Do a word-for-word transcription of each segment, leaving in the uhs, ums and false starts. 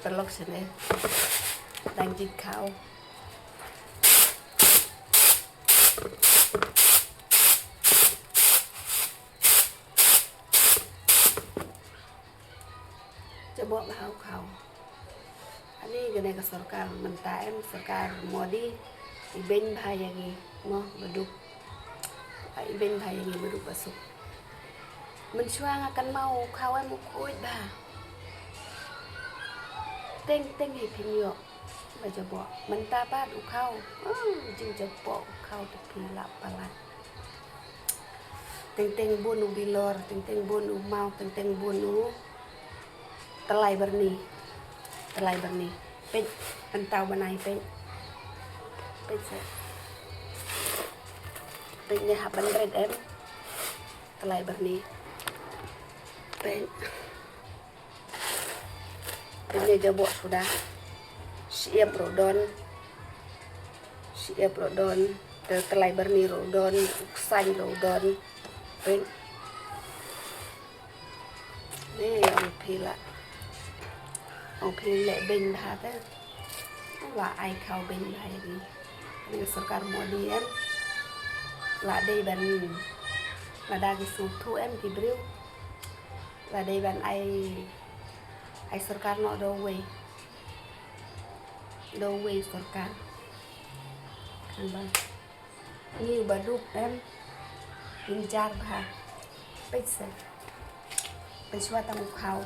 Paralok, shane dang jied khaw. Jaboh bha u khaw. Ani kane ka sorkar mynta em, sorkar Modi, i beiñ bha ïa ngi mo baduk. I beiñ bha ïa ngi baduk basuk. Mynshuwa nga kynmaw u khaw em u khuid bha. Teng teng hi phin ïoh ba jaboh. Mynta pat u khaw, ah, jingjaboh u khaw te phi lah palat. Teng teng bun u bilor, teng teng bun u maw, teng teng bun u tylai byrni. Tylai byrni. Peit, pyntaw bnai peit. Peit se. Peit ne hap ban red em. Tylai byrni. Peit. Peit ne jaboh suda. Shi ïap ruh don. Shi ïap ruh don. Te tylai byrni ruh don. U ksaiñ ruh don. Peit. Ne ong phi lah. Ong phi leh beiñ bha te. Lah ai khaw beiñ bha ïa ngi. Ni sorkar Modi em. Lah dei ban. Lada ki sngewthuh em ki briew. Lah dei ban ai, ai sorkar noh da uwei. Da uwei sorkar. Kan ba. Ngi u baduk em. Ngi jar bha. Peit se. Peit shuwa tang u khaw.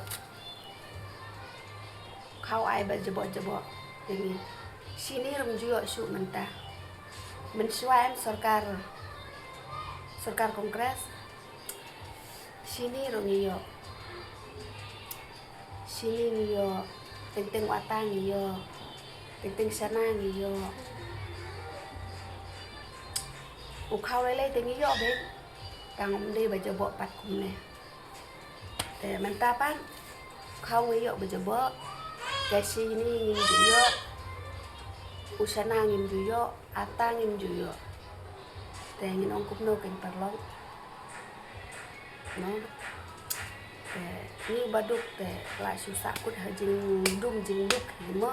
Khaw ai ba jaboh jaboh. Te ngi. Shini ruh ym ju ïoh shuh mynta. Mynshuwa em sorkar. Sorkar Congress. Shini ruh ngi ïoh. Shini ngi ïoh. Teng teng u ata ngi ïoh. Teng teng shana ngi ïoh. U khaw lei lei te ngi ïoh beit. Tang ym dei ba jaboh pat kumne. Te mynta pat khaw ngi ïoh ba jaboh. Te shini ngim ju ïoh. U shana ngim ju ïoh. Ata ngim ju ïoh. Te ngin ong kumno kein paralok. No. Te ngi u baduk te la shu sah kut ha jingdum jingduk hi mo.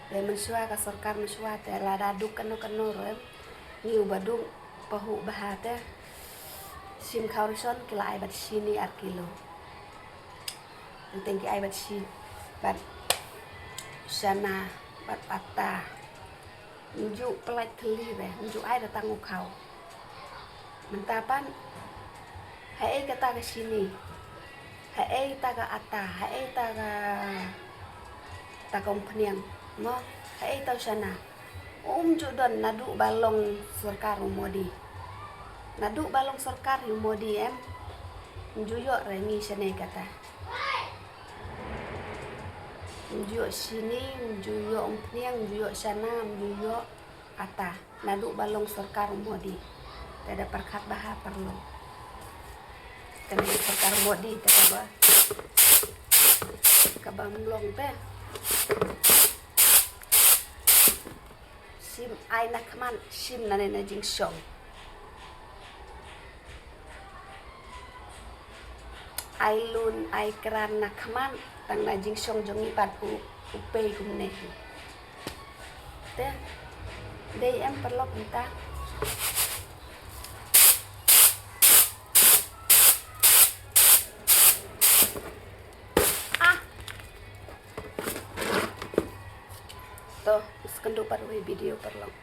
Te mynshuwa ka sorkar mynshuwa te lada duk kano kano ruh em. Ngi u baduk pahuh bha te. Shim khaw ration ki la ai bad shini ar kilo. Teng teng ki ai bad shi, bad shana, bad ata. Ym ju pynlait thylli re, ym ju ai da tang u khaw. Mynta pat, haei kata ka shini, haei kata ka ata, haei kata ka, kata ka umphniang, mo, haei kata u shana. Um ju don naduh ba long sorkar u Modi. Naduh ba long sorkar u Modi em. Ym ju ïoh re ngi shane kata. Ym ju ïoh shini, ym ju ïoh umphniang, ym ju ïoh shana, ym ju ïoh ata. Naduh ba long sorkar u Modi. Te da pyrkhat bha paralok. Kane sorkar Modi te kaba, kaba ym long te. Shim ai na khmat, shim na ne na jingshong. Ai lun, ai kran na khmat, tang na jingshong jong ngi pat u, u pei kumne. Te, dei em paralok mynta. Ah. To, sa kynduh pat uwei video paralok.